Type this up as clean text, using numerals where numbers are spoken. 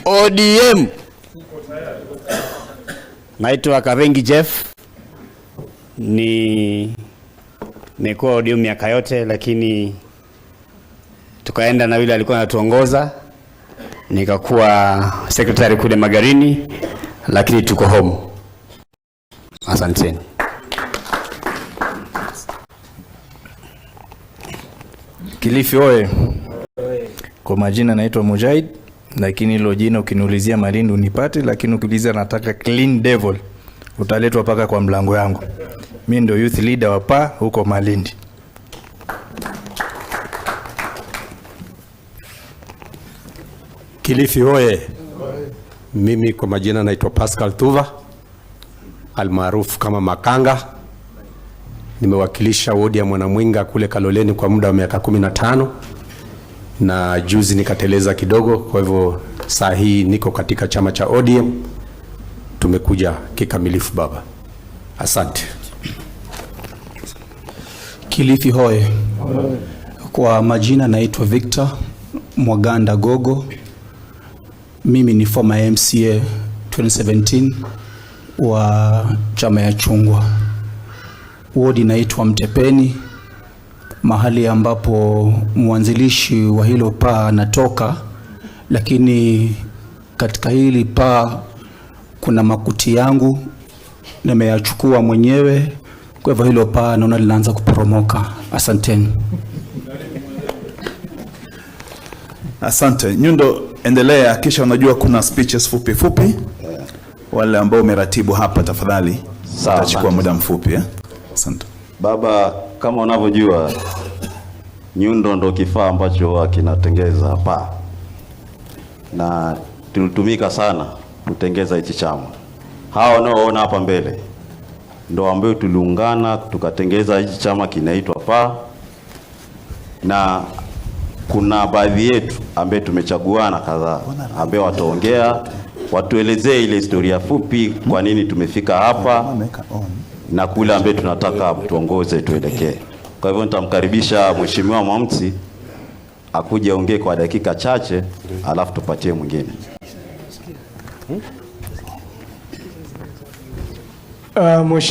ODM. Naitwa Kavengi Jeff, ni nimekuwa ODM miaka yote, lakini tukaenda na yule alikuwa anatuongoza, nikakuwa secretary kule Magarini, lakini tuko home. Asanteni. Kilifi oye! Kwa majina naitwa Mujahid, lakini hilo jina ukiniulizia Malindi unipate, lakini ukiulizia nataka clean devil utaletwa paka kwa mlango yangu. Mi ndio youth leader wa PA huko Malindi. Kilifi oye! Mimi kwa majina naitwa Pascal Tuva almaarufu kama Makanga. Nimewakilisha wodi ya Mwanamwinga kule Kaloleni kwa muda wa miaka 15 na juzi nikateleza kidogo, kwa hivyo saa hii niko katika chama cha ODM. Tumekuja kikamilifu baba, asante. Kilifi hoye! Kwa majina naitwa Victor Mwaganda Gogo. Mimi ni former MCA 2017 wa chama ya Chungwa. Wodi inaitwa Mtepeni, mahali ambapo mwanzilishi wa hilo paa anatoka, lakini katika hili paa kuna makuti yangu nimeyachukua mwenyewe, kwa hivyo hilo paa naona linaanza kuporomoka. Asanteni. Asante Nyundo, endelea. Kisha unajua kuna speeches fupi fupi, wale ambao umeratibu hapa tafadhali, Sawa, utachukua asante. muda mfupi eh? Asante. Baba, kama unavyojua nyundo ndo kifaa ambacho huwa kinatengeza paa na tulitumika sana kutengeza hichi chama. Hawa wanaoona hapa mbele ndo ambayo tuliungana tukatengeza hichi chama kinaitwa PAA, na kuna baadhi yetu ambaye tumechaguana kadhaa ambaye wataongea watuelezee ile historia fupi, kwa nini tumefika hapa na kule ambaye tunataka tuongoze tuelekee. Kwa hivyo nitamkaribisha Mheshimiwa Mwamtsi akuje aongee kwa dakika chache, alafu tupatie mwingine. Mheshimiwa